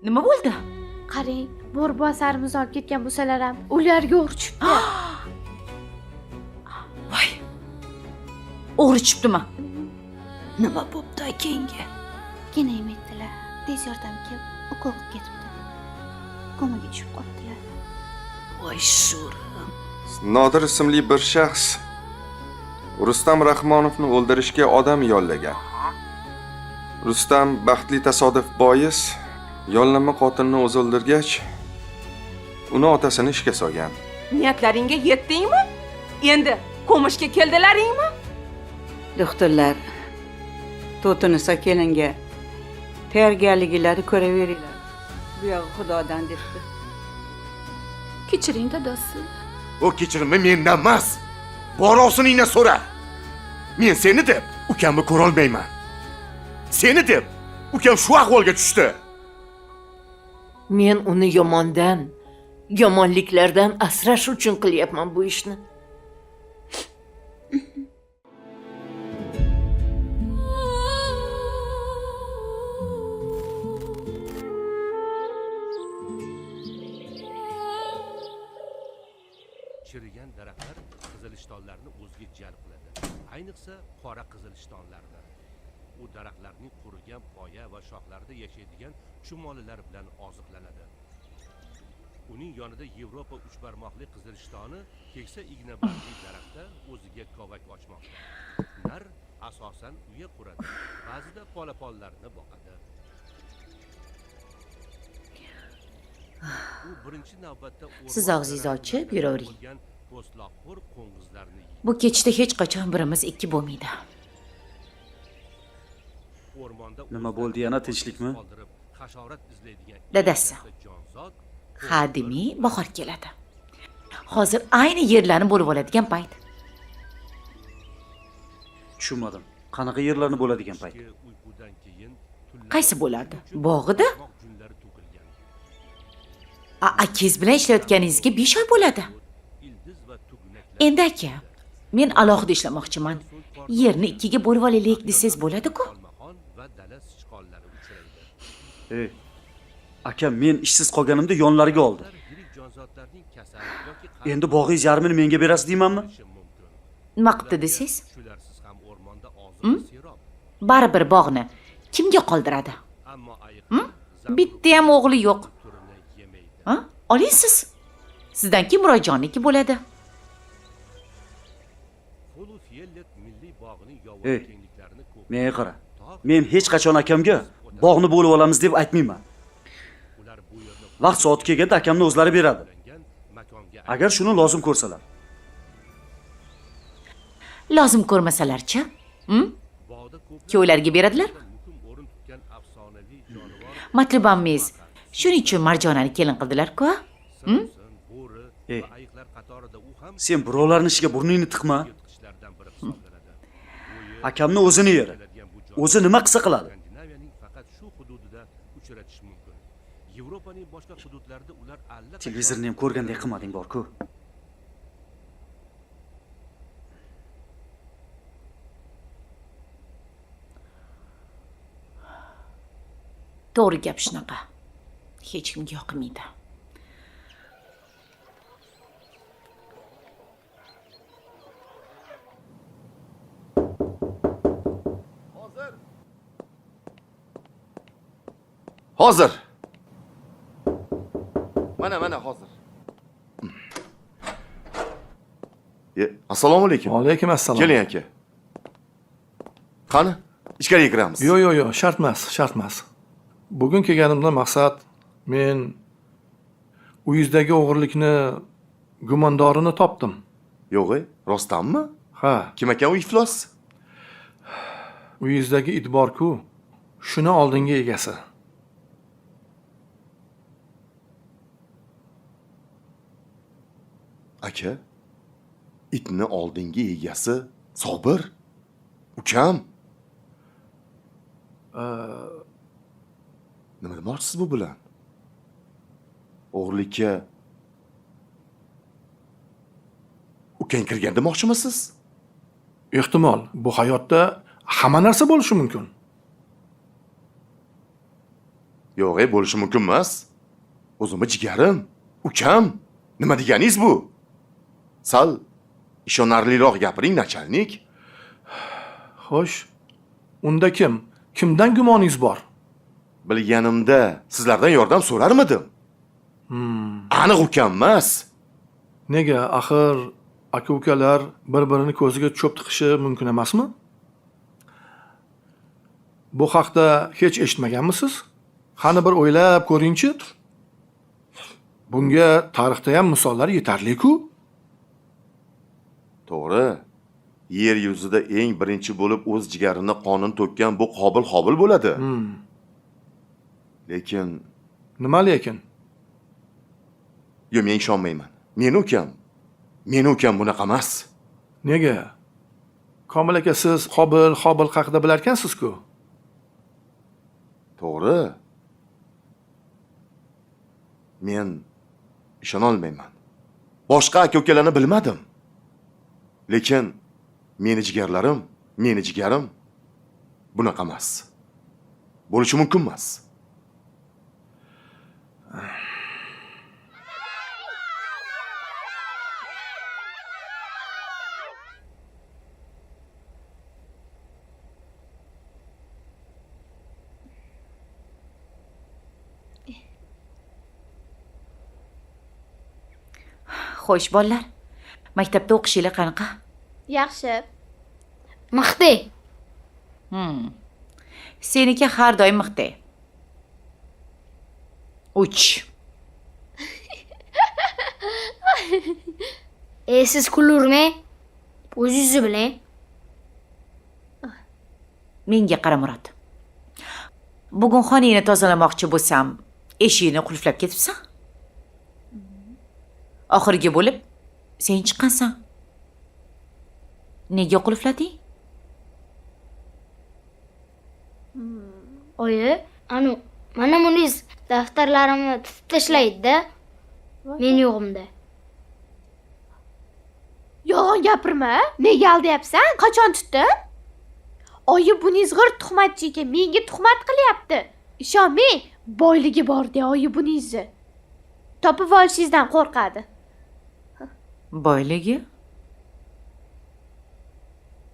Nima bo'ldi? Qarang, bo'ribosarimizni olib ketgan bo'lsalar ham ularga o'g'ri tushibdi. Voy. O'g'ri tushibdimi? Nima bo'pti akangga? Kenayim aytdilar, tez yordam kelib, ukol qilib ketibdi. Komaga tushib qolibdilar. Voy sho'rim. Nodir ismli bir shaxs Rustam Rahmonovni o'ldirishga odam yollagan. Rustam baxtli tasodif bois yollanma qotilni o'zi o'ldirgach, uni otasini ishga solgan. Niyatlaringga yetdingmi? Endi ko'mishga keldilaringmi? Doktorlar To'tinisa kelinga tayyorgarligilarni ko'raveringlar. Bu yog'i Xudodan debdi. Kechiring dadasi. O kechirimni mendan emas. Bor ovsiningdan so'ra. Men seni deb ukamni ko'rolmayman. Seni deb ukam shu ahvolga tushdi. Men uni yomondan, yomonliklardan asrash uchun qilyapman bu ishni. Chirigan daraxtlar qizilishtonlarni o'ziga jalb qiladi, ayniqsa qora qizilishtonlarni. U daraxtlarning qurigan poya va shoxlarida yashaydigan chumolilar bilan oziqlanadi. Uning yonida Yevropa uchbarmoqli qizilishtoni keksa ignabargli daraxtda o'ziga kovak ochmoqda. Nar asosan uya quradi, ba'zida polaponlarni boqadi. U birinchi navbatda Siz og'zingizni ochib yuravering. bo'lgan po'stloqxo'r qo'ng'izlarni yeydi. Bu kechda hech qachon birimiz ikki bo'lmaydi. O'rmonda Nima bo'ldi yana, tinchlikmi? qoldirib, hasharot izlaydigan Dadasi. jonzot Ha demay bahor keladi. Hozir ayni yerlarni bo'lib oladigan payt. Tushunmadim. Qanaqa yerlarni bo'ladigan payt? Uyqudan keyin Qaysi bo'ladi? Bog'ida? junlari to'kilgan. A, akangiz bilan ishlayotganingizga 5 oy bo'ladi. Ildiz va tugnaklar Endi aka, men alohida ishlamoqchiman. Yerni ikkiga bo'lib olaylik desangiz bo'ladi-ku. Olmaxon va dala sichqonlari uchraydi. Ey, akam men ishsiz qolganimda yonlariga oldi. Yirik jonzotlarning kasal yoki Endi bog'ingiz yarmini menga berasiz deymanmi? Nima qilibdi desangiz? Shularsiz ham o'rmonda oziq serob. Baribir bog'ni kimga qoldiradi? Ammo ayiq Bitta ham o'g'li yo'q. turini yemaydi. Ha? Oling siz. Sizdan keyin Murojonniki bo'ladi. Fulufjellet milliy bog'ining Ey, yovvoyi kengliklarini ko'p Menga qara. Men hech qachon akamga bog'ni bo'lib olamiz deb aytmayman. ular bu yerni Vaqt soati kelganda akamni o'zlari beradi. makonga Agar shuni lozim ko'rsalar. Lozim ko'rmasalar-chi? Bog'da ko'plab Kuyovlarga beradilarmi? muhim o'rin tutgan afsonaviy jonivor Matlubamiz shuning uchun Marjonani kelin qildilar-ku. Bo'ri Ey. va ayiqlar qatorida u ham Sen birovlarning ishiga burningni tiqma. yirtqichlardan biri hisoblanadi. Akamni o'zini yeri. O'zi nima qilsa qiladi. Skandinaviyaning faqat shu hududida uchratish mumkin. Yevropaning boshqa hududlarida ular allaqachon Televizorni ham ko'rgandek qilmading bor-ku. To'g'ri gap shunaqa. Hech kimga yoqmaydi. Hozir. Mana, mana hozir. Assalomu alaykum. Va alaykum assalom. Keling aka. Qani, ichkariga kiramiz. Yo'q, yo'q, yo'q, shart emas, shart emas. Bugun kelganimdan maqsad men uyingizdagi o'g'irlikni gumondorini topdim. Yo'q-e, rostdanmi? Ha. Kim ekan u iflos? Uyingizdagi it bor-ku, shuni oldingi egasi. Aka, itni oldingi egasi Sobir. Ukam. Nima demoqchisiz bu bilan? O'g'irlikka ukang kirgan demoqchimisiz? Ehtimol, bu hayotda hamma narsa bo'lishi mumkin. Yo'q, bo'lishi mumkin emas. O'zimni jigarim, ukam. Nima deganingiz bu? Sal ishonarliroq gapiring, nachalnik. Xo'sh, unda kim? Kimdan gumoningiz bor? Bilganimda sizlardan yordam so'rarmidim? Aniq ukam emas. Nega? Axir aka-ukalar bir-birini ko'ziga cho'p tiqishi mumkin emasmi? Bu haqda hech eshitmaganmisiz? Qani bir o'ylab ko'ringchi. Bunga tarixda ham misollar yetarli-ku. To'g'ri. Yer yuzida eng birinchi bo'lib o'z jigarini qonini to'kkan bu Qobil Hobil bo'ladi. Lekin nima lekin? Yo'q, men ishonmayman. Meni ukam bunaqa emas. Nega? Komil aka, siz Qobil Hobil haqida bilarkansiz-ku. To'g'ri. Men ishona olmayman. Boshqa aka-ukalarni bilmadim. Lekin meni jigarlarim, meni jigarim bunaqa emas. Bo'lishi mumkin emas. Xo'sh, bolalar, maktabda o'qishinglar qanaqa? Yaxshi. Mixti. Seniki har doim mixti. 3. Siz kulurmang. O'zingizni biling. Menga qara, Murod. Bugun xonangni tozalamoqchi bo'lsam, eshikni qulflab ketibsan. Oxirgi bo'lib sen chiqqansan. Nega qulflading? Oyi, anu, mana buningiz daftarlarimni tutib tashlaydi-da. Men yo'g'imda. Yolg'on gapirma. Nega aldayapsan? Qachon tutding? Oyi, buningiz g'irt tuhmatchi ekan, menga tuhmat qilyapti. Ishonmang, boyligi bor-da oyi buningizni. Topib olishingizdan qo'rqadi. Boyligi?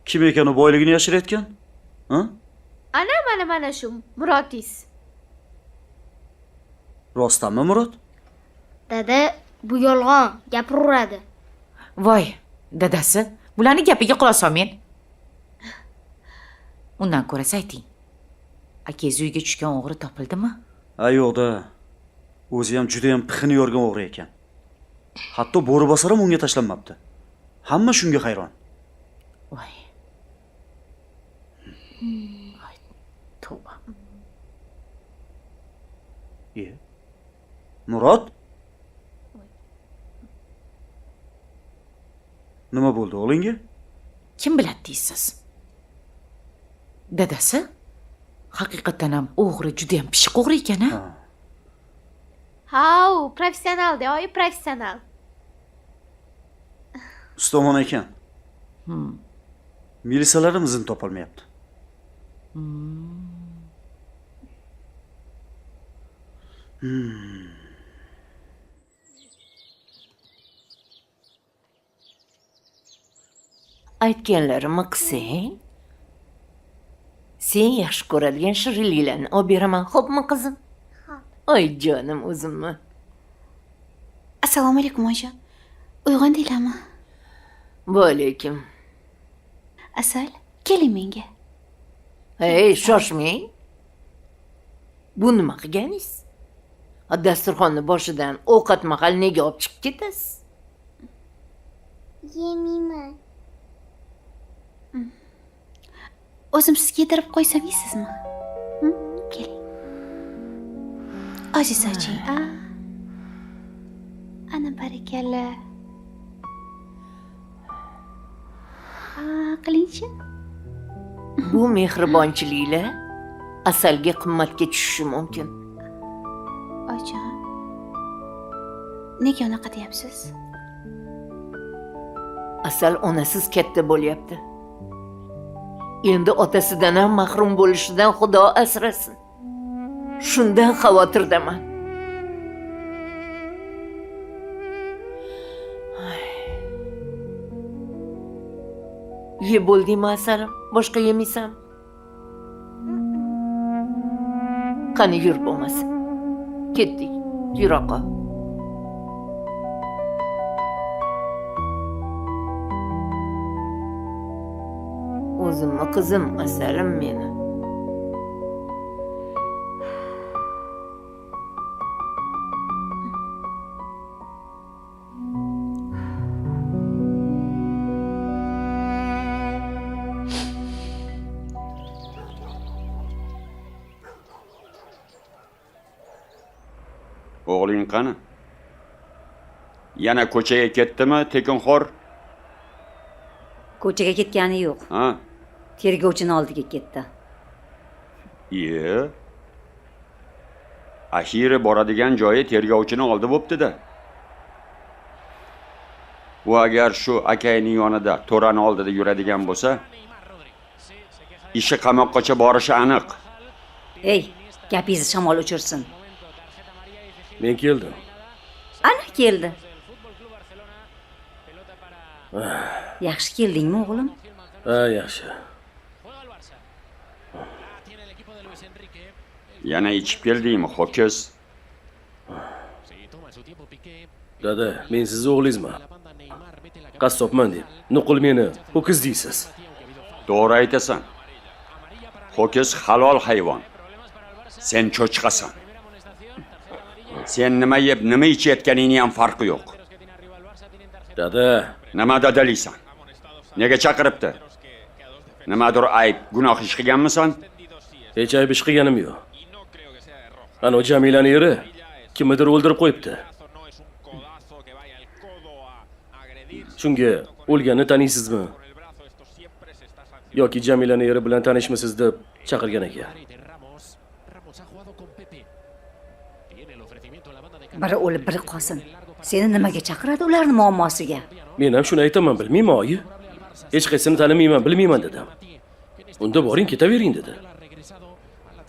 Kim ekan u boyligini yashirayotgan? Ha? Ana, mana shu Murodingiz. Rostdanmi Murod? Dada, bu yolg'on, gapiraveradi. Voy, dadasi, bularning gapiga quloq solmang. Undan ko'ra ayting. Akangiz uyga tushgan o'g'ri topildimi? Ha, yo'q-da. O'zi ham juda ham pixini yorgan o'g'ri ekan. Hatto bo'ribosar ham unga tashlanmabdi. Hamma shunga hayron. Voy. Ay, tavba. Murod? Nima bo'ldi o'g'lingga? Kim biladi deysiz? Dadasi, haqiqatan ham o'g'ri juda ham pishiq o'g'ri ekan, ha? Ha, u professional de, oyi, professional. Ustomon ekan. Milisalarimiz izini topolmayapti. Aytganlarimni qilsang, sen yaxshi ko'radigan shirinliklarni olib beraman, xo'pmi qizim? Xo'p. Oy jonim o'zimmi. Assalomu alaykum oyijon. Uyg'ondinglarmi? Va alaykum. Asal, keling menga. Ey, shoshmang. Bu nima qilganingiz? Dasturxonni boshidan ovqat mahal nega olib chiqib ketasiz? Yemayman. O'zim sizga yedirib qo'ysam yeysizmi? Keling. Oziz oching. Ana barakalla. Qilingchi. Bu mehribonchiliklar Asalga qimmatga tushishi mumkin. Oyijon, nega unaqa deyapsiz? Asal onasiz katta bo'lyapti. Endi otasidan ham mahrum bo'lishidan Xudo asrasin. Shundan xavotirdaman. Yeb bo'ldingmi asalim? Boshqa yemaysan? Qani yur bo'lmasa. Ketdik, yura qol. O'zimni qizim asalim meni. O'g'ling qani? Yana ko'chaga ketdimi, tekinxo'r? Ko'chaga ketgani yo'q. Ha? Tergovchini oldiga ketdi. Iye. Axiri boradigan joyi tergovchini oldi bo'pti-da. U agar shu akayning yonida, to'rani oldida yuradigan bo'lsa, ishi qamoqqacha borishi aniq. Ey, gapingizni shamol o'chirsin. Men keldim. Ana keldi. Yaxshi keldingmi, o'g'lim? Ha, yaxshi. Yana ichib keldingmi, ho'kiz? Dada, men sizni o'g'lingizman. Qassobman deb, nuqul meni ho'kiz deysiz. To'g'ri aytasan. Ho'kiz halol hayvon. Sen cho'chqasan. Sen nima yeb, nima ichayotganingni ham farqi yo'q. Dada, nima dadalaysan? Nega chaqiribdi? Nimadir ayb, gunoh ish qilganmisan? Hech ayb ish qilganim yo'q. Ana Jamilani eri kimnidir o'ldirib qo'yibdi. Shunga o'lganni taniysizmi? Yoki Jamilani eri bilan tanishmisiz deb chaqirgan ekan. Biri o'lib, biri qolsin. Seni nimaga chaqiradi ularning muammosiga? Men ham shuni aytaman, bilmayman, oyi. Hech qaysini tanimayman, bilmayman dedim. Unda boring, ketavering dedi.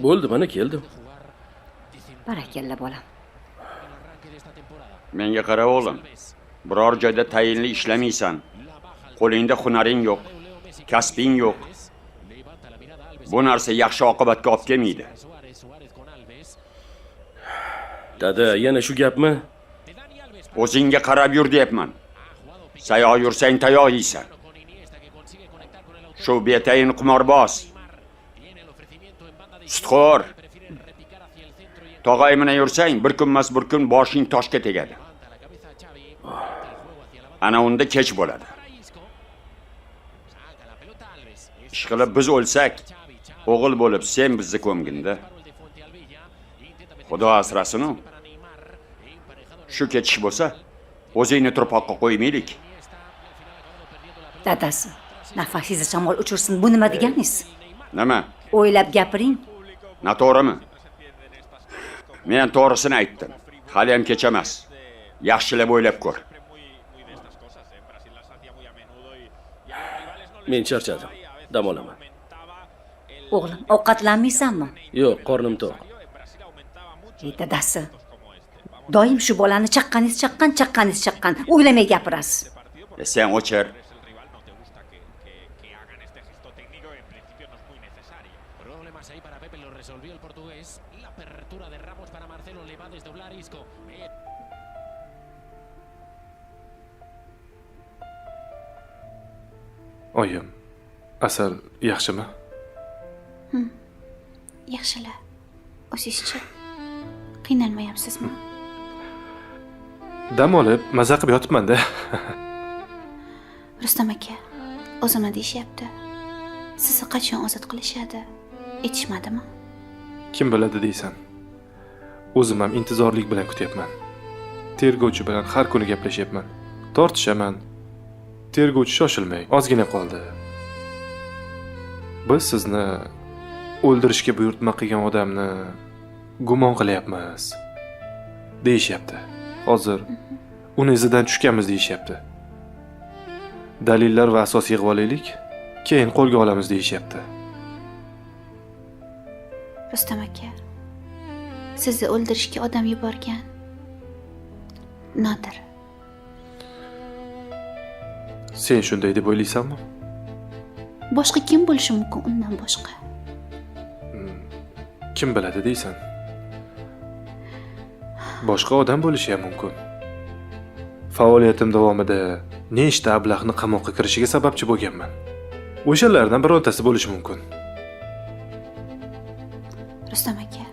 Bo'ldi, mana keldim. Barakalla bolam. Menga qara o'g'lim. Biror joyda tayinli ishlamaysan. Qo'lingda hunaring yo'q, kasbing yo'q. Bu narsa yaxshi oqibatga olib kelmaydi. Dada, yana shu gapmi? O'zingga qarab yur deyapman. Sayoq yursang tayoq yeysan. Shu betayin qimorboz, sutxo'r tog'ay bilan yursang, bir kun emas bir kun boshing toshga tegadi. Ana unda kech bo'ladi. Ishqilib biz o'lsak, o'g'il bo'lib sen bizni ko'mginda. Xudo asrasin-u. Shu ketish bo'lsa, o'zingni turpoqqa qo'ymaylik. Dadasi, nafasingizni shamol uchirsin, bu nima deganingiz? Nima? O'ylab gapiring. Noto'g'rimi? Men to'g'risini aytdim. Hali ham kech emas. Yaxshilab o'ylab ko'r. Men charchadim. Dam olaman. O'g'lim, ovqatlanmaysanmi? Yo'q, qornim to'q. Ey dadasi, doim shu bolani chaqqaningiz chaqqan, chaqqaningiz chaqqan. O'ylamay gapirasiz. Sen o'chir. Oyim, Asal yaxshimi? Yaxshilar. O'zingizchi? Qiynalmayapsizmi? Dam olib, maza qilib yotibman-da. Rustam aka, o'zimni deyishyapti. Sizni qachon ozod qilishadi? Aytishmadimi? Kim biladi deysan. O'zim ham intizorlik bilan kutyapman. Tergovchi bilan har kuni gaplashyapman. Tortishaman. Tergovchi shoshilmang, ozgina qoldi. Biz sizni o'ldirishga buyurtma qilgan odamni gumon qilyapmiz, deyishyapti. Hozir uni izidan tushganmiz deyishyapti. Dalillar va asos yig'ib olaylik, keyin qo'lga olamiz deyishyapti. Rustam aka, Sizni o'ldirishga odam yuborgan Nodir. Sen shunday deb o'ylaysanmi? Boshqa kim bo'lishi mumkin undan boshqa? Kim biladi deysan? Boshqa odam bo'lishi ham mumkin. Faoliyatim davomida nechta ablahni qamoqqa kirishiga sababchi bo'lganman. O'shalardan birontasi bo'lishi mumkin. Rustam aka,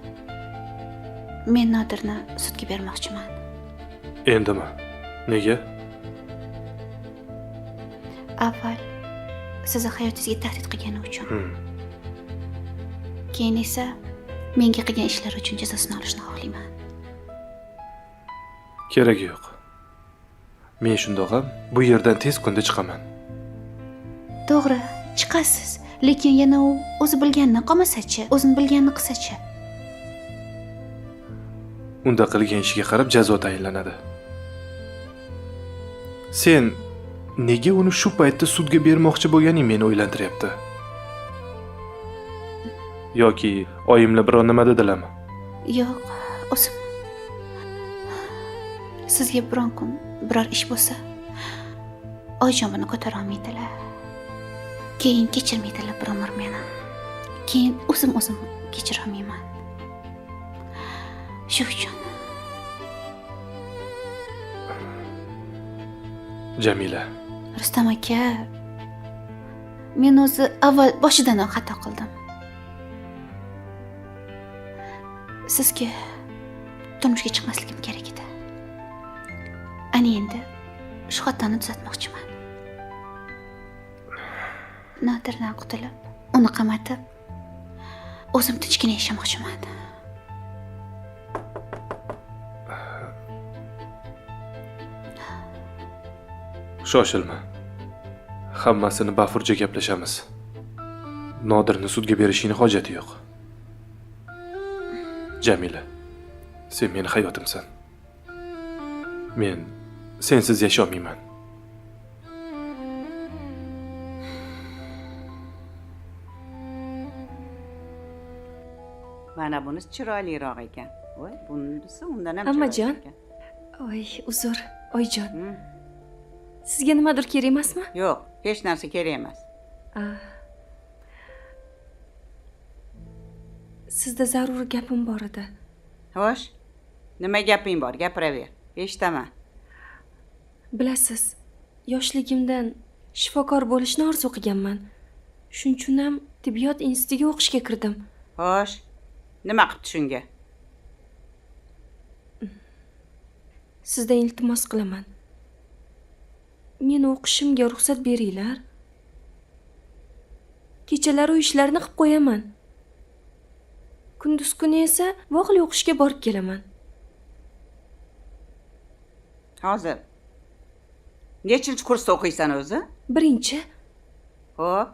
men Nodirni sudga bermoqchiman. Endimi? Nega? Avval sizni hayotingizga tahdid qilgani uchun. Keyin esa menga qilgan ishlari uchun jazosini olishni xohlayman. Keragi yo'q. Men shundoq ham bu yerdan tez kunda chiqaman. To'g'ri, chiqasiz, lekin yana u o'zi bilganini qilmasa-chi, o'zini bilganini qilsa-chi? Unda qilgan ishiga qarab jazo tayinlanadi. Sen nega uni shu paytda sudga bermoqchi bo'lganing meni o'ylantiryapti. Yoki oyimlar biron nima dedilarmi? Yo'q, o'zim. Sizga biron kun biror ish bo'lsa, oyijon buni ko'tara olmaydilar. Keyin kechirmaydilar bir umr meni. Keyin o'zim kechira olmayman. Shu uchun. Jamila. Rustam aka, men o'zi avval boshidanoq xato qildim. Sizga turmushga chiqmasligim kerak edi. Ana endi shu xatoni tuzatmoqchiman. Nodirdan qutulib, uni qamatib, o'zim tinchgina yashamoqchiman. Shoshilma. Hammasini bafurja gaplashamiz. Nodirni sudga berishingni hojati yo'q. Jamila, sen meni hayotimsan. Men sensiz yasholmayman. Mana bunisi chiroyliroq ekan. Voy, bunisi undan ham chiroyli ekan. Voy, uzr, oyijon. Sizga nimadir kerak emasmi? Yo'q, hech narsa kerak emas. Sizda zarur gapim bor edi. Xo'sh, nima gaping bor? Gapiraver. Eshitaman. Bilasiz, yoshligimdan shifokor bo'lishni orzu qilganman. Shuning uchun ham tibbiyot institutiga o'qishga kirdim. Xo'sh, nima qilibdi shunga? Sizdan iltimos qilaman. Meni o'qishimga ruxsat beringlar. Kechalari uy ishlarini qilib qo'yaman. Kunduz kuni esa vaqtli o'qishga borib kelaman. Hozir nechinchi kursda o'qiysan o'zi? Birinchi. Xo'p.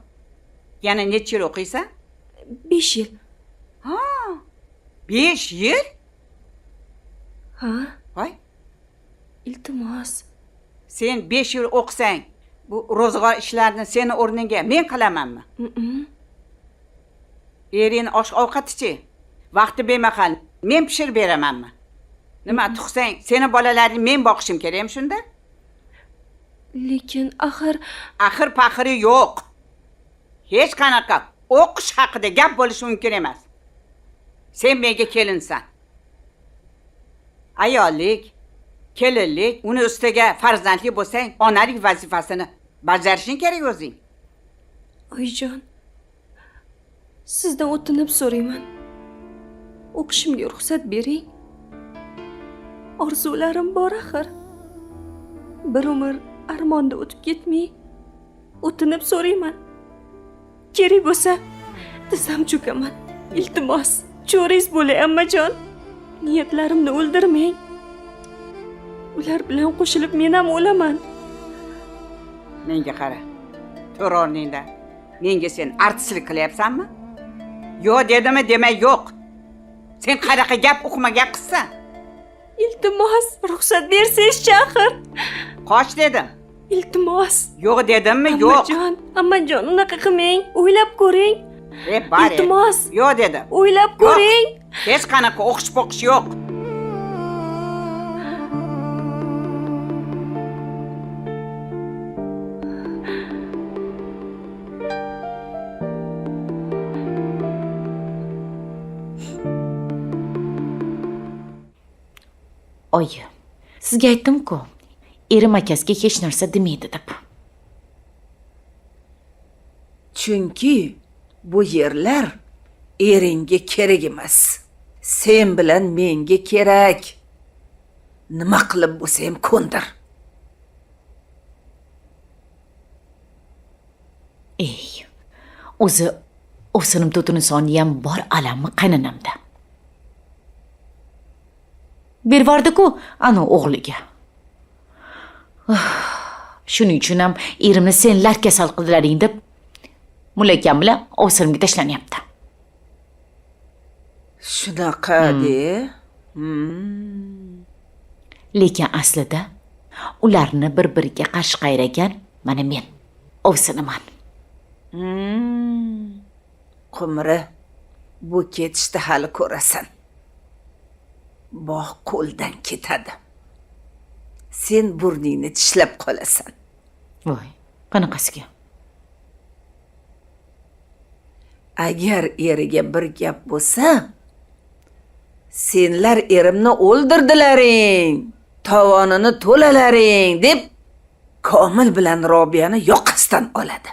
Yana necha yil o'qiysan? 5 yil. Ha. 5 yil? Ha. Voy. Iltimos. Sen 5 yil o'qisang, bu ro'zg'or ishlarini seni o'rningga men qilamanmi? Ering osh ovqatichi, vaqti bemahal men pishirib beramanmi? Nima tug'sang, seni bolalaringni men boqishim kerakmi shunda? Lekin axir axir paxiri yo'q. Hech qanaqa o'qish haqida gap bo'lishi mumkin emas. Sen menga kelinsan. Ayollik, kelinlik, uni ustiga farzandli bo'lsang, onalik vazifasini bajarishing kerak o'zing. Oyijon, sizdan o'tinib so'rayman. O'qishimga ruxsat bering. Orzularim bor axir. Bir umr armonda o'tib ketmay, o'tinib so'rayman. Kerak bo'lsa, tizzam cho'kaman. Iltimos, cho'ringiz bo'lay ammajon. Niyatlarimni o'ldirmang. Ular bilan qo'shilib men ham o'laman. Menga qara. Tur o'rningda. Menga sen artistlik qilyapsanmi? Yo'q dedimi, demak yo'q. Sen qanaqa gap uqmagan qizsan? Iltimos, ruxsat bersangizchi axir. Qoch dedim. Iltimos. Yo'q dedimmi? Yo'q. Ammajon, ammajon, unaqa qilmang. O'ylab ko'ring. Bor. Iltimos. Yo'q dedim. O'ylab ko'ring. Hech qanaqa o'qish po'qish yo'q. Oyi, sizga aytdim-ku, erim akasiga hech narsa demaydi deb. Chunki bu yerlar eringga kerak emas. Sen bilan menga kerak. Nima qilib bo'lsa ham ko'ndir. Ey, o'zi o'sinim to'tinisonni ham bor alami qaynonamda. Bervordi-ku ana o'g'liga. Shuning uchun ham erimni senlar kasal qildilaring deb mulakam bilan ovsinimga tashlanyapti. Shunaqa de. Lekin aslida ularni bir-biriga qarshi qayragan mana men, ovsiniman. Qumri, bu ketishda hali ko'rasan. Bog' qo'ldan ketadi. Sen burningni tishlab qolasan. Voy, qanaqasiga? Agar eriga bir gap bo'lsa, senlar erimni o'ldirdilaring, tovonini to'lalaring deb Komil bilan Robiyani yoqasidan oladi.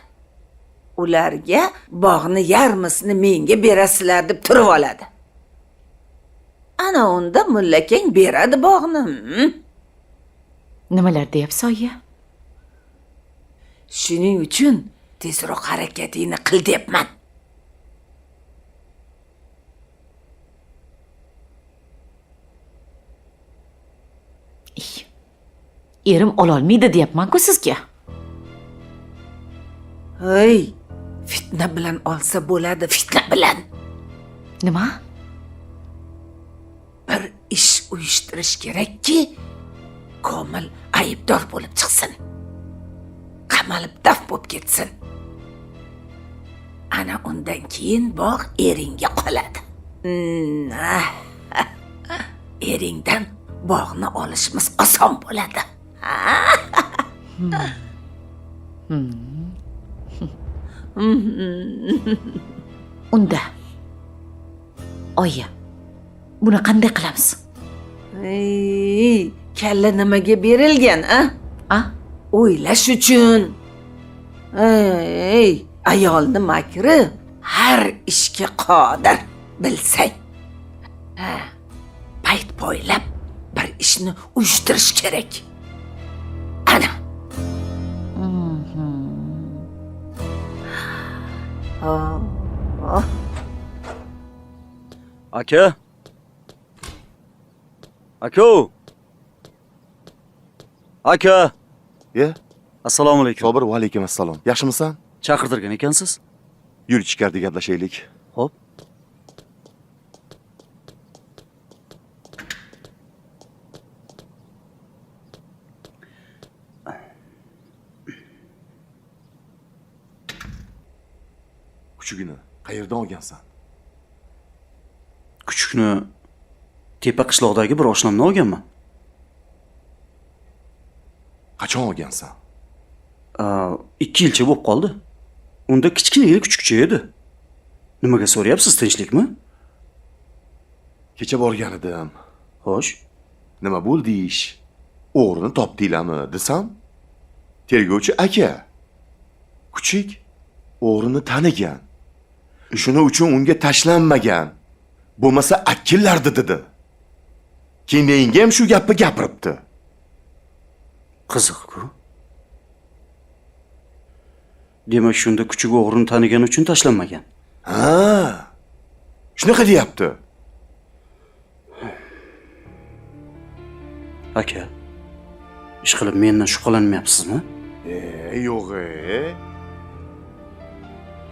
Ularga bog'ni yarmisini menga berasizlar deb turib oladi. Ana unda mullakang beradi bog'ni. Nimalar deyapsiz, oyi? Shuning uchun tezroq harakatingni qil deyapman. Erim ololmaydi deyapman-ku sizga. Hey, fitna bilan olsa bo'ladi, fitna bilan. Nima? Bir ish uyushtirish kerakki, Komil aybdor bo'lib chiqsin. Qamalib daf bo'lib ketsin. Ana undan keyin bog' eringga qoladi. Eringdan bog'ni olishimiz oson bo'ladi. Unda oyi, buni qanday qilamiz? Ey, kalla nimaga berilgan, a? A? O'ylash uchun. Ey, ayolni makri har ishga qodir, bilsang. Ha, payt poylab bir ishni uyushtirish kerak. Ana. Aka. Aka. Aka. Ye? Assalomu alaykum. Sobir, va alaykum assalom. Yaxshimisan? Chaqirtirgan ekansiz. Yur ichkarida gaplashaylik. Xo'p. Kuchugini qayerdan olgansan? Kuchukni tepa qishloqdagi bir oshnamdan olganman. Qachon olgansan? 2 yilcha bo'lib qoldi. Unda kichkinagina kuchukcha edi. Nimaga so'rayapsiz, tinchlikmi? Kecha borgan edim. Xo'sh, nima bo'ldi ish? O'g'rini topdinglarmi desam, tergovchi aka kuchuk o'g'rini tanigan. Shuning uchun unga tashlanmagan. Bo'lmasa akillardi dedi. Keyin ham shu gapni gapiribdi. Qiziq-ku. Demak, shunda kuchuk o'g'rini tanigani uchun tashlanmagan. Ha. Shunaqa deyapti. Aka, ish qilib mendan shubhalanmayapsizmi? Yo'q.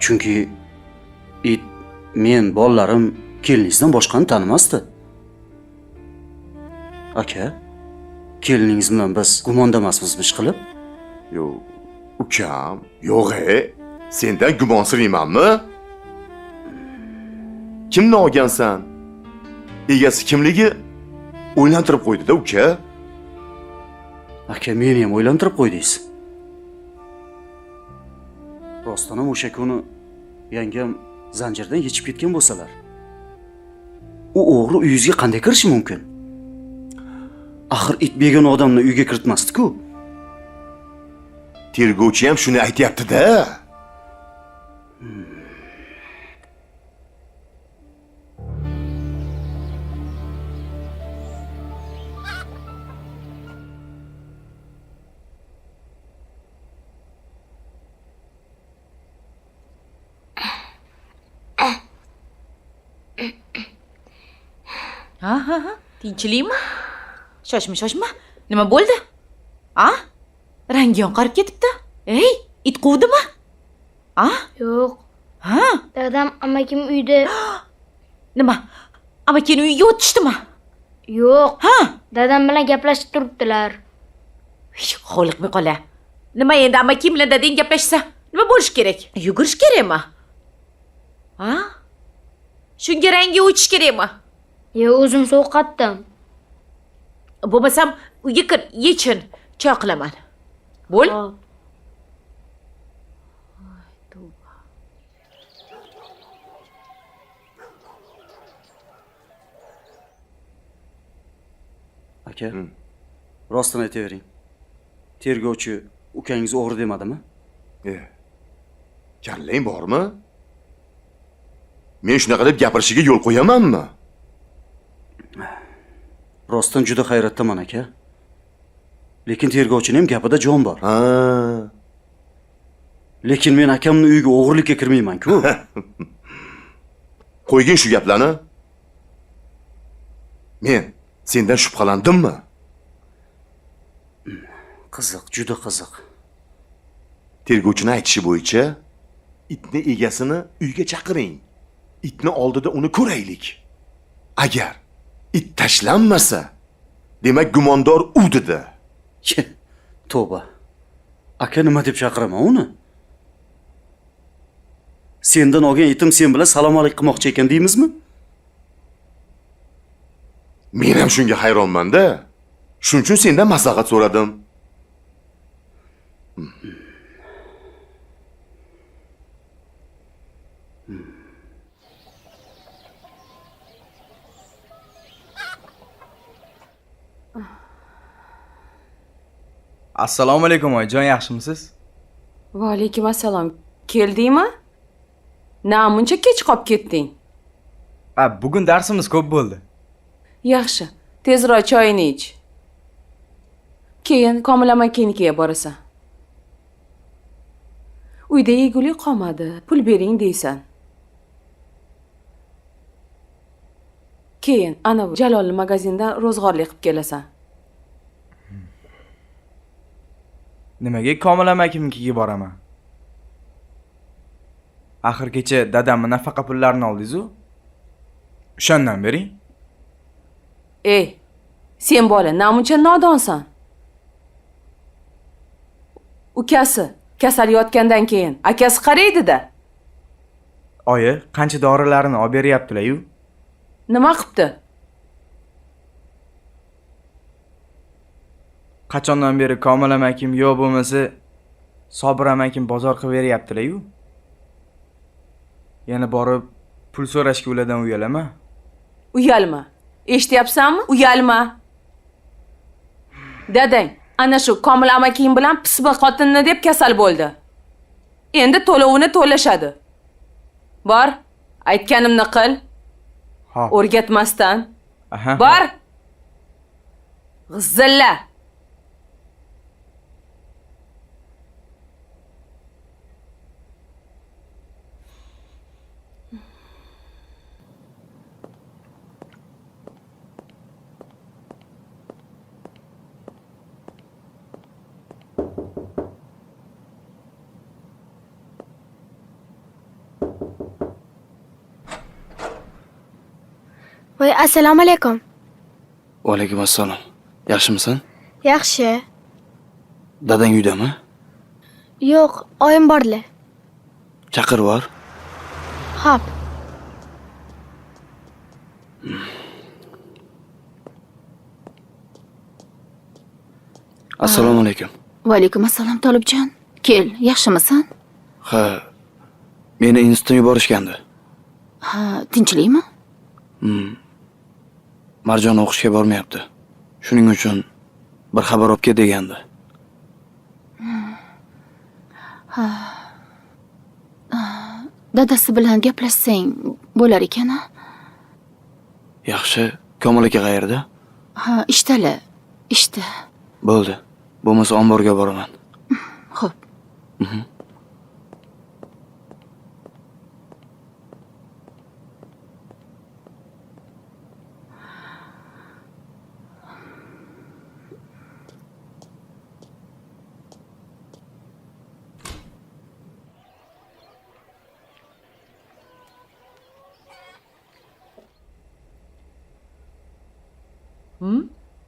Chunki it men, bolalarim keliningizdan boshqani tanimasdi. Aka, keliningiz bilan biz gumonda emasmizmi ish qilib? Yo'q, ukam, yo'q, sendan gumonsiraymanmi? Kimni olgansan? Egasi kimligi o'ylantirib qo'ydi-da, uka. Aka, meni ham o'ylantirib qo'ydingiz. Rostdan ham o'sha kuni yangam zanjirdan yechib ketgan bo'lsalar, u o'g'ri uyingizga qanday kirishi mumkin? Axir it begona odamni uyga kiritmasdi-ku. Tergovchi ham shuni aytyapti-da. Ha ha ha, tinchlikmi? Shoshma, shoshma. Nima bo'ldi? A? Rangi yonqarib ketibdi. Ey, it quvdimi? A? Yo'q. Ha? Dadam amakim uyda. Nima? Amakini uyiga o'tishdimi? Yo'q. Ha? Dadam bilan gaplashib turibdilar. Xoliqmi qola? Nima endi amakim bilan dadang gaplashsa, nima bo'lish kerak? Yugurish kerakmi? Ha? Shunga rangi o'chish kerakmi? Yo, o'zim sovqatdim. Bo'lmasam uyga kir, yechin, choy qilaman. Bo'l. Aka, rostini aytavering. Tergovchi ukangiz o'g'ri demadimi? Kallang bormi? Men shunaqa deb gapirishiga yo'l qo'yamanmi? Rostdan juda hayratdaman aka. Lekin tergovchining ham gapida jon bor. Ha. Lekin men akamning uyiga o'g'irlikka kirmayman-ku. Qo'ygin shu gaplarni. Men sendan shubhalandimmi? Qiziq, juda qiziq. Tergovchini aytishi bo'yicha itni egasini uyga chaqiring. Itni oldida uni ko'raylik. Agar it tashlanmasa, demak gumondor u dedi. Tavba. Aka, nima deb chaqiraman uni? Sendan olgan itim sen bilan salom alik qilmoqchi ekan deymizmi? Men ham shunga hayronman-da. Shuning uchun sendan maslahat so'radim. Assalomu alaykum oyijon, yaxshimisiz? Va alaykum assalom. Keldingmi? Namuncha kech qolib ketding? Ha, bugun darsimiz ko'p bo'ldi. Yaxshi, tezroq choyini ich. Keyin Komil amakinikiga borasan. Uyda yegulik qolmadi, pul bering deysan. Keyin ana bu Jalolni magazindan ro'zg'orlik qilib kelasan. Nimaga Komil amakimnikiga boraman? Axir kecha dadamning nafaqa pullarini oldingiz-u. O'shandan bering. Ey, sen bola namuncha nodonsan. Ukasi kasal yotgandan keyin akasi qaraydi-da. Oyi, qancha dorilarini olib beryaptilar-yu. Nima qilibdi? Qachondan beri Komil amakim yo bo'lmasa Sobir amakim bozor qilib beryaptilar-yu. Yana borib pul so'rashga ulardan uyalaman. Uyalma. Eshityapsanmi? Uyalma. Dadang ana shu Komil amakim bilan pismiq xotinni deb kasal bo'ldi. Endi to'lovini to'lashadi. Bor, aytganimni qil. O'rgatmasdan. Bor. G'izilla. Voy, assalomu alaykum. Va alaykum assalom. Yaxshimisan? Yaxshi. Dadang uydami? Yo'q, oyim borlar. Chaqir bor. Xo'p. Assalomu alaykum. Va alaykum assalom, Tolibjon. Kel, yaxshimisan? Ha, meni institutdan yuborishgandi. Ha, tinchlikmi? Marjon o'qishga bormayapti. Shuning uchun bir xabar olib kel degandi. Ha. Dadasi bilan gaplashsang bo'lar ekan, a? Yaxshi, Komil aka qayerda? Ha, ishdala, ishda. Bo'ldi. Bo'lmasa omborga boraman. Xo'p.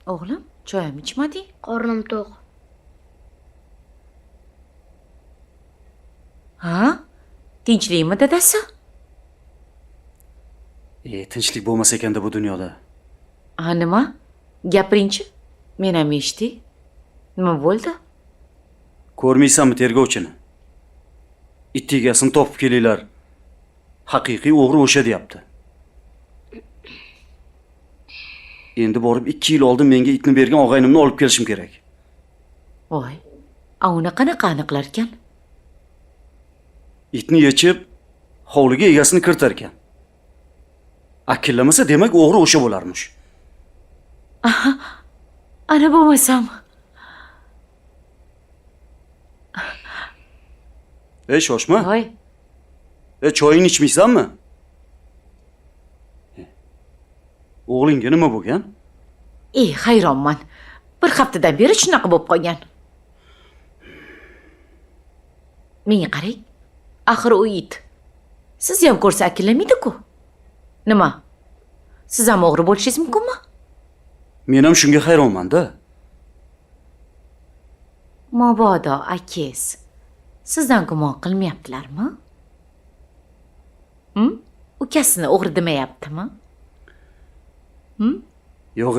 O'g'lim, choy ham ichmading? Qornim to'q. Ha? Tinchlikmi, dadasi? Tinchlik bo'lmasa ekanda bu dunyoda. Ha, nima? Gapiringchi. Men ham eshitay. Nima bo'ldi? Ko'rmaysanmi tergovchini? It egasini topib kelinglar. Haqiqiy o'g'ri o'sha deyapti. Endi borib 2 yil oldin menga itni bergan og'aynimni olib kelishim kerak. Voy, a uni qanaqa aniqlar ekan? Itni yechib, hovliga egasini kiritar ekan. Akillamasa demak o'g'ri o'sha bo'larmish. Aha, ana bo'lmasam. Ey, shoshma. Voy. Choyingni ichmaysanmi? O'g'lingga nima bo'lgan? Hayronman. Bir haftadan beri shunaqa bo'lib qolgan. Menga qarang. Axir u it. Siz ham ko'rsa akillamaydi-ku. Nima? Siz ham o'g'ri bo'lishingiz mumkinmi? Men ham shunga hayronman-da. Mabodo akis sizdan gumon qilmayaptilarmi? Ukasini o'g'ri demayaptimi? Yo'q,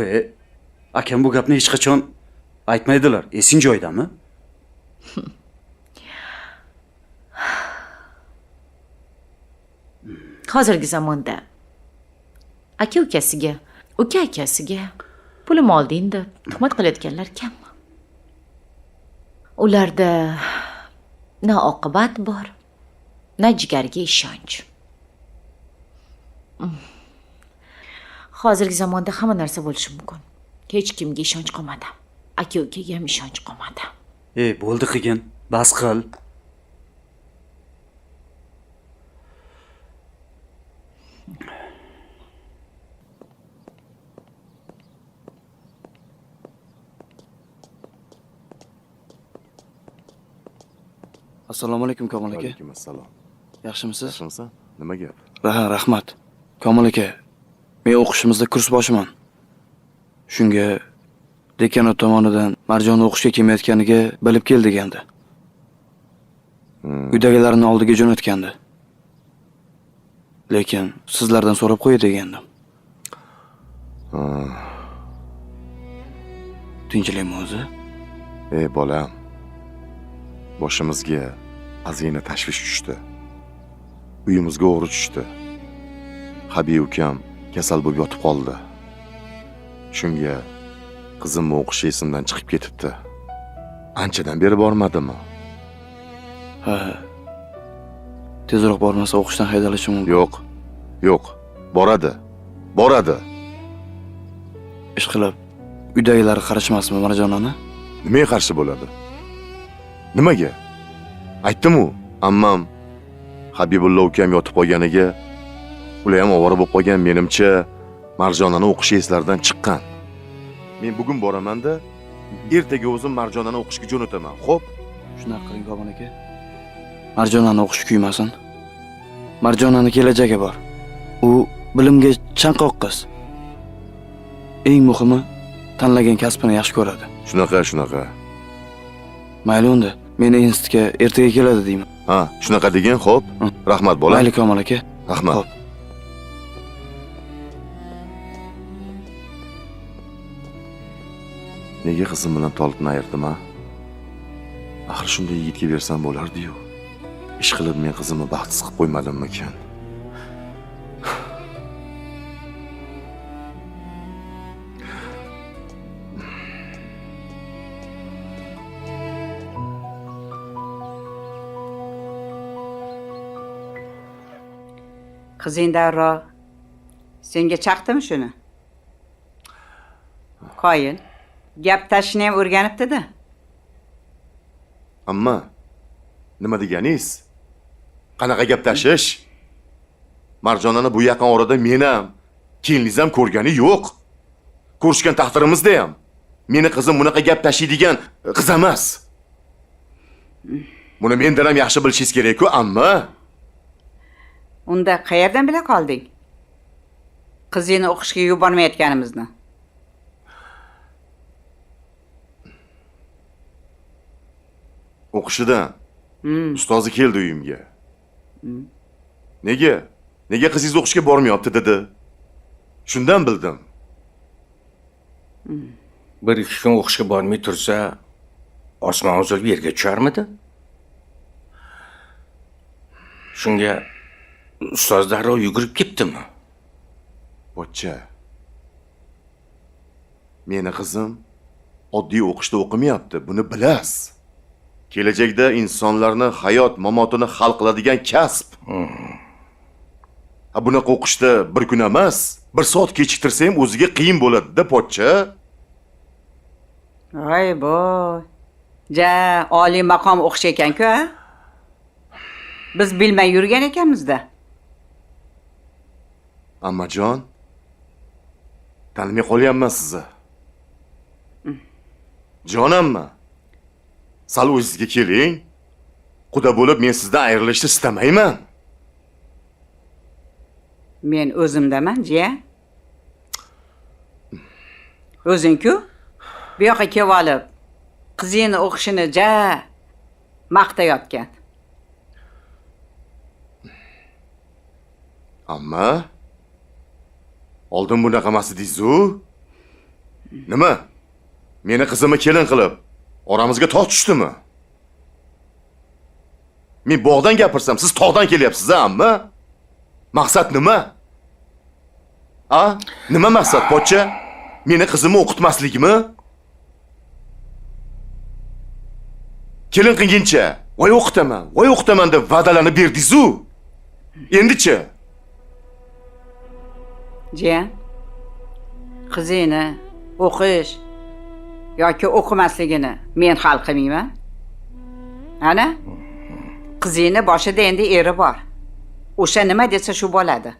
akam bu gapni hech qachon aytmaydilar. Esing joyidami? Hozirgi zamonda aka ukasiga, uka akasiga pulim olding deb tuhmat qilayotganlar kammi? Ularda na oqibat bor, na jigarga ishonch. Hozirgi zamonda hamma narsa bo'lishi mumkin. Hech kimga ishonch qolmadi. Aka ukaga ham ishonch qolmadi. Bo'ldi qilgin, bas qil. Assalomu alaykum, Komil aka. Alaykum assalom. Yaxshimisiz? Yaxshimisan? Nima gap? Rahmat. Komil aka, men o'qishimizda kurs boshiman. Shunga dekanat tomonidan Marjon o'qishga kelmayotganiga bilib kel degandi. Uydagilarning oldiga jo'natgandi. Lekin sizlardan so'rab qo'y degandim. Tinchlikmi o'zi? Ey bolam, boshimizga ozgina tashvish tushdi. Uyimizga o'g'ri tushdi. Habiy ukam kasal bo'lib yotib qoldi. Shunga qizimni o'qishi esimdan chiqib ketibdi. Anchadan beri bormadimi? Ha. Tezroq bormasa o'qishdan haydalishi mumkin. Yo'q. Yo'q. Boradi. Boradi. Ishqilib uydagilar qarashmasmi Marjonani? Nimaga qarshi bo'ladi? Nimaga? Aytdim-u, ammam Habibulla ukam yotib qolganiga ular ham ovora bo'lib qolgan, menimcha Marjonani o'qishi eslaridan chiqqan. Men bugun boraman-da, ertaga o'zim Marjonani o'qishga jo'nataman. Xo'p? Shunaqa qiling, Komil aka. Marjonani o'qishi kuymasin. Marjonani kelajagi bor. U bilimga chanqoq qiz. Eng muhimi, tanlagan kasbini yaxshi ko'radi. Shunaqa, shunaqa. Mayli unda, meni institutga ertaga keladi deyman. Ha, shunaqa degin, xo'p. Rahmat bola. Mayli, Komil aka. Rahmat. Xo'p. Nega qizim bilan Tolibni ayirdim, a? Axir shunday yigitga bersam bo'lardi-yu. Ish qilib men qizimni baxtsiz qilib qo'ymadimmikan? Qizing darrov senga chaqdimi shuni? Qoyil, gap tashishni ham o'rganibdi-da. Amma nima deganingiz? Qanaqa gap tashish? Marjonani bu yaqin orada men ham, keliningiz ham ko'rgani yo'q. Ko'rishgan taqdirimizda ham meni qizim bunaqa gap tashiydigan qiz emas. Buni mendan ham yaxshi bilishingiz kerak-ku, amma. Unda qayerdan bila qolding? Qizingni o'qishga yubormayotganimizni. O'qishidan. Ustozi keldi uyimga. Nega? Nega qizingiz o'qishga bormayapti dedi. Shundan bildim. Bir ikki kun o'qishga bormay tursa, osmon uzilib yerga tusharmidi? Shunga ustoz darrov yugurib ketdimi? Pochcha. Meni qizim oddiy o'qishda o'qimayapti, buni bilasiz. Kelajakda insonlarni hayot mamotini hal qiladigan kasb. Ha, bunaqa o'qishda bir kun emas, bir soat kechiktirsa ham o'ziga qiyin bo'ladi-da, pochcha. Voy boy. Ja, oliy maqom o'qish ekan-ku, ha? Biz bilmay yurgan ekanmiz-da. Ammajon, tanimay qolyapman sizni. Jon amma, sal o'zingizga keling. Quda bo'lib men sizdan ayrilishni istamayman. Men o'zimdaman, jiya. O'zing-ku bu yoqqa kelib olib, qizingni o'qishini ja maqtayotgan. Amma oldin bunaqa emas edingiz-u. Nima? Meni qizimni kelin qilib oramizga tog' tushdimi? Men bog'dan gapirsam, siz tog'dan kelyapsiz, amma? Maqsad nima? A? Nima maqsad, pochcha? Meni qizimni o'qitmasligimi? Kelin qilguncha, voy o'qitaman, voy o'qitaman deb va'dalarni berdingiz-u. Endichi? Jiyan, qizingni o'qish yoki o'qimasligini men hal qilmayman. Ana, qizingni boshida endi eri bor. O'sha nima desa shu bo'ladi.